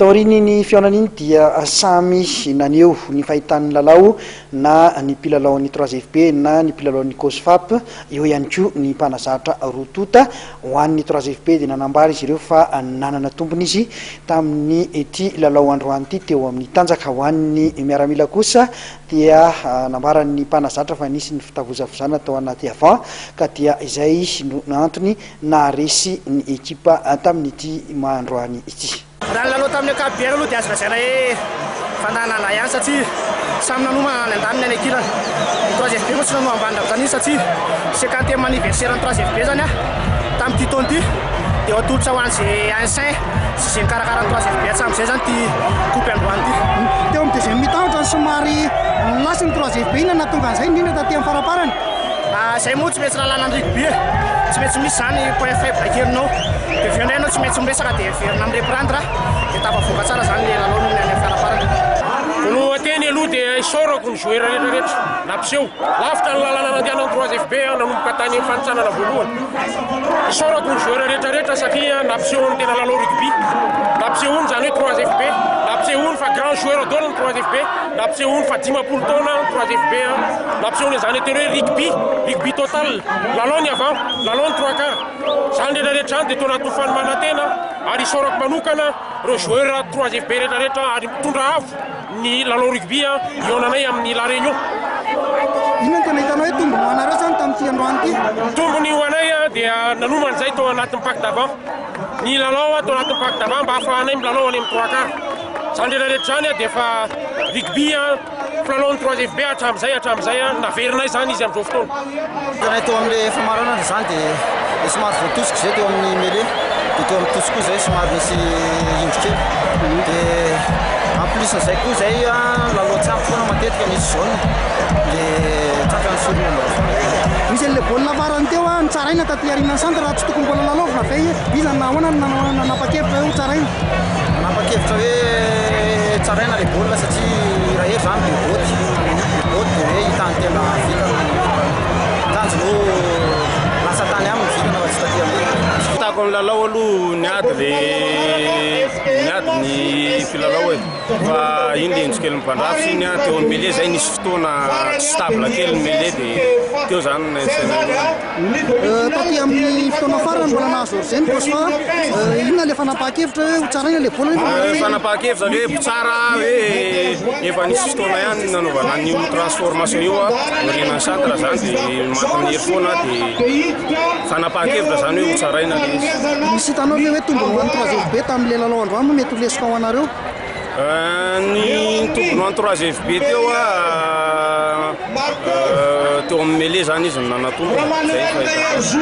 Taorian'iny fihaonana iny dia samy naneho ny fahitany ny lalao na ny mpilalaon'ny Trois FB na ny mpilalaon'ny Cosfap, eo ihany koa ny mpanazatra roa tonta. Ho an'ny Trois FB dia nanambara izy ireo fa nanana tombony izy tamin'ny ity lalao androany ity teo amin'ny tanjaka. Ho an'ny miaramila kosa dia nambaran'ny mpanazatra fa nisy ny fitavozavozana tao anaty avant ka dia izay no antony naharesy ny ekipa tamin'ity androany ity. Raha ny lalao tamin'ny ankapobeny aloha dia azo lazaina hoe fandahanana ihany satria samy nanomana ny andaniny any ankilany. Ny trois FB moa tsy nanao ambany tamin'izany satria cinquantième anniversaire ny trois FB zany tamin'ity taona ity dia atolotra ho an'izay ancien sy izay nikarakara ny trois FB hatramin'izay zany ity coupe androany ity. Teo amin'ny deuxième mi-temps ohatran'ny somary nilasy ny trois FB, inona no nahatonga an'izay indrindra taty amin'ny faraparany? Izay moa tsy maintsy lalànan'ny rugby e, tsy maintsy misy izany point faible kelinao, dia avy eo indray ianao tsy maintsy miresaka dia miverina mi-reprendre dia tafavoaka tsara izany ilay lalao noho ny any amin'ny faraparany. Voalohan-teny aloha dia isaorako ny joueur rehetra rehetra nampiseho lavitra ny lalana nandehanan'ny trois FB nanomboka tany amin'ny fanintsanana voalohany. Isaorako ny joueur rehetra rehetra satria nampiseho ny tena lalao rugby. Nampisehoany izany hoe trois FB, nampisehoany fa grand joueur daholo ny trois FB, nampisehoany fa 50 taona ny trois FB. Nampisehoany izany atao hoe rugby, rugby total, lalao ny avant, lalao ny trois quarts. Izany rehetra rehetra izany dia tao anatin'ny fanomanan-tena ary isaorako manokana ireo joueur trois FB rehetra rehetra ary mitondra avo ny lalao rugby hihaonanay amin'ny La Réunion. Inona no tena hitanao hoe tombony ho anareo izany tamin'ity androany ity? Tombony ho anay dia nanomana izay tao anatin'ny pack d'avant. Ny lalao tao anatin'ny pack d'avant mba hahafahanay milalao any amin'ny trois quarts. Izany rehetra rehetra izany dia efa rugby Filalaon'ny trois FB hatramin'izay hatramin'izay, naverinay izany izy amin'izao fotoana. Hitanay teo amin'ilay famaranana izany dia somary voatosika izay teo amin'ny mêlée, dia teo amin'ny tosy koa izay somary nisy indro kely. Dia en plus an'izay koa izay lalao tsy ampy foana matetika nisy jaune dia tratran'ny surnombre foana. Nisy an'ilay baolina farany teo nitsaraina taty aorianan'ny centre raha tsy tokony mbola lalaovina ve iza na ahoana no nanapa-kevitra hoe hotsaraina? Nanapa-kevitra hoe tsaraina ilay baolina satria raha hery zany be boty, be boty dia hoe hitany tena vintana ny tanjona ho lasa tany aminy ny vintana fa tsy taty aminy. Hitako ny lalao aloha niady le niady ny mpilalao e fa iny le indro kelin'ny mpandrafitra iny teo amin'ny mêlée zay nisy fotoana tsy stable kely ny mêlée dia teo zany no naintsaina. Taty amin'ny fotoana farany mbola nahazo hors-jeu ny Cosfa. Inona ilay fanapahan-kevitra hoe ho tsaraina ilay baolina nefa hoe. Fanapahan-kevitra hoe mpitsara hoe efa nisy fotoana ihany nanaovana an'io transformation io aorianan'ny centre zany dia maintenir foana dia fanapahan-kevitra zany hoe ho tsaraina ilay izy. Misy hitanao ve hoe tombony ho an'ny troisième B tamin'ilay lalao androany moa mety ho lesoka ho anareo? Ny tombony ho an'ny troisième B teo teo amin'ny mêlée zany izy no nanatombo, zay ny fahitako azy.